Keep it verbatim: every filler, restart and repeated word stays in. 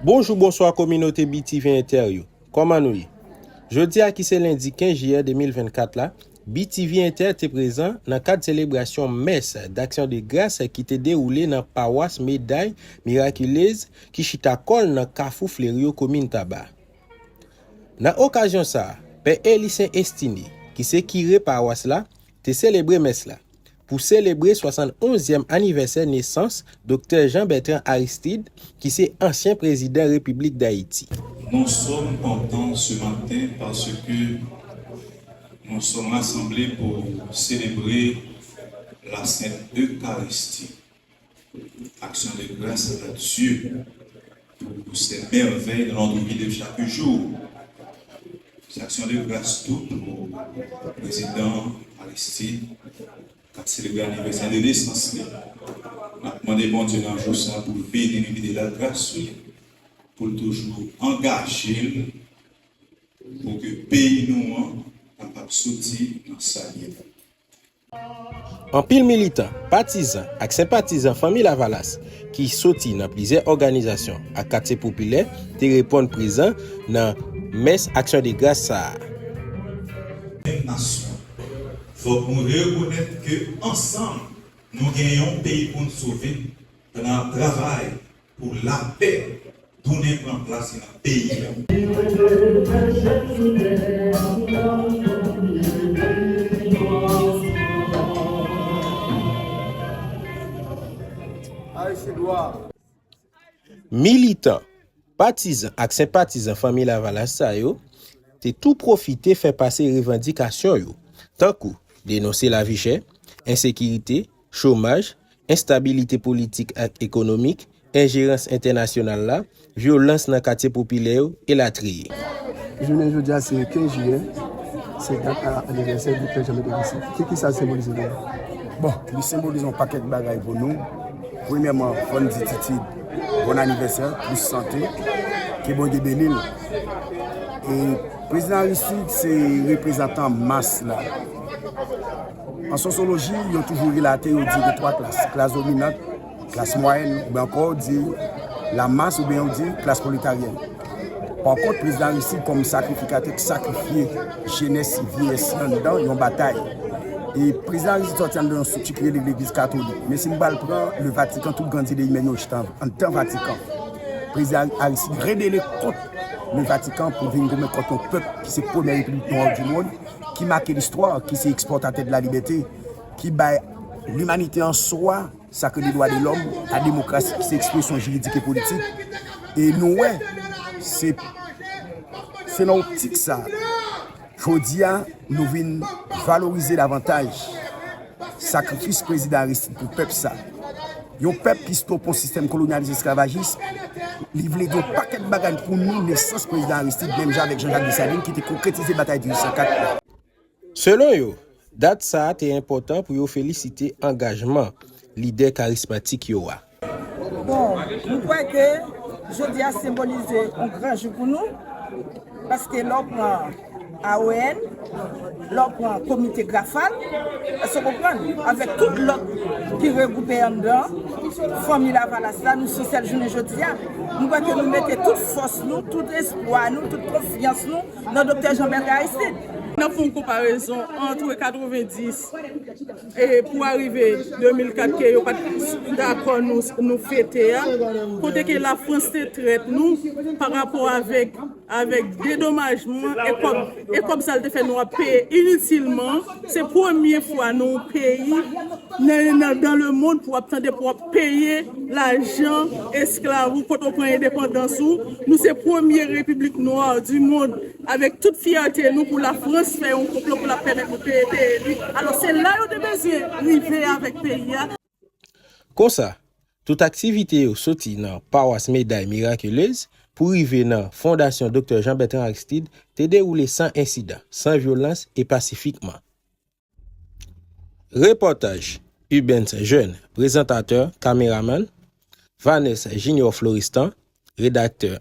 Bonjou, bonswa kominote B T V Inter yo. Kòman nou ye? Jodi a ki se lendi kenz jiyè de mil vennkat la, B T V Inter te prezan nan kad selebrasyon mès d'action de grâce ki te dewoule nan pawas Meday Mirakilez ki chita kò l nan Kafou Fleryo, komin Taba. Nan okazyon sa a, Pè Elisyen Estiné, ki se kire pawas la, te selebre mès la pou selebre swasannonzyèm anivèsè nesans Doktè Jean Bertrand Aristide, ki se ansyen prezidan Repiblik Dayiti. Nous sommes contents ce matin parce que nous sommes rassemblés pour célébrer la Sainte Eucharistie. Action de grâce à Dieu pour ses merveilles dans notre vie de chaque jour. C'est action de grâce tout pour le président Aristide, k ap selebre anivèsè de nesans li. N ap mande Bondye nan jou sa pou l beni li, vide l ak gras li, pou l toujou angaje l pou ke peyi nou an kapab soti nan sa l ye la. Anpil militan, patizan ak senpatizan Fanmi Lavalas ki soti nan plizyè òganizasyon ak katye popilè te reponn prezan nan mès aksyon de gras sa a. Menm nasyon. Fòk nou rekonèt ke ansanm nou gen yon peyi pou n sove pandan n ap travay pou lapè, tounen pran plas li nan peyi a. Militan, patizan ak senpatizan Fanmi Lavalas sa yo te tou pwofite fè pase revandikasyon yo, tankou denonse lavi chè, ensekirite, chomaj, enstabilite politik ak ekonomik, enjerans entènasyonal la, vyolans nan katye popilè yo, elatriye. Jounen jodi a se kenz jiyè, se dat anivèsè Doktè Jean Bertrand Aristide. Ki kisa l senbolize pou ou? Bon, li senbolize yon pakèt bagay pou nou. Premyèman, fò n di Titid, bon anivèsè, plis sante, ke Bondye beni l. E prezidan Aristide se reprezantan mas la. An sosyoloji, yo toujou relate, yo di gen twa klas, klas dominant, klas mwayèn, oubyen ankò yo di lamas, oubyen yo di klas pwoletaryèn. Pa kont, prezidan Aristide kòm sakrifikatè k sakrifye jenès li, vyeyès li anndan yon batay. E prezidan Aristide sòti anndan yon estrikti ki rele Legliz Katolik. Men si m pral pran le Vatican, tout grande idée humaine yo chita anndan Vatican. Prezidan Aristide rebele kont le Vatican pou vin goumen kont yon pèp ki se premyè repiblik nwa du monde, ki make listwa, ki se ekspòtatè de la libète, ki bay limanite an swa, sa ke le dwa de lòm, la demokrasi, ki se ekspresyon jiridik e politik. E nou wè, se, se nan optik sa, jodi a, nou vin valorize davantaj sakrifis prezidan Aristide pou pèp sa. Yon pèp ki stope yon sistèm kolonyalis esklavajis, li vle gen yon pakèt bagay pou nou, nesans prezidan Aristide, menm jan avèk Jean-Jacques Dessalines ki te konkretize batay dizuit san kat la. Selon yo, dat sa a te enpòtan pou yo felisite angajman lidè karismatik yo a. Bon, nou kwè ke jodi a senbolize yon gran jou pou nou, paske lè w pran A O N, lè w pran komite Grafal, èske w konprann? Avèk tout lòt ki regwoupe anndan Fanmi Lavalas la, nou sou sèl jounen jodi a. Nou kwè ke nou mete tout fòs nou, tout espwa nou, tout konfyans nou nan Doktè Jean Bertrand Aristide. N ap fè yon konparezon ant katrevendis e pou arive de mil kat ke yo pa t dakò nou, nou fete a, kote ke Lafrans te trèt nou pa rapò avèk, avèk dedomajman e kòb, e kòb sa l te fè nou ap peye initilman. Se premye fwa nan yon peyi nan, nan, dans le monde pou w ap tande pou w ap peye lajan esklav ou kote w pran endepandans ou. Nou se premye repiblik nwa du monde, avèk tout fyète nou pou Lafrans fè yon konplo pou l ap pèmèt nou peye peyi li. Alò, se la yo te bezwen rive avèk peyi a. Konsa, tout aktivite yo soti nan pawas Meday Miraculez pou rive nan Fondasyon Doktè Jean Bertrand Aristide te dewoule san ensidan, san vyolans e pasifikman. Repòtaj, Ubens Jeune, prezantatè, kameramann, Vanessa Junior Florestan, redaktè.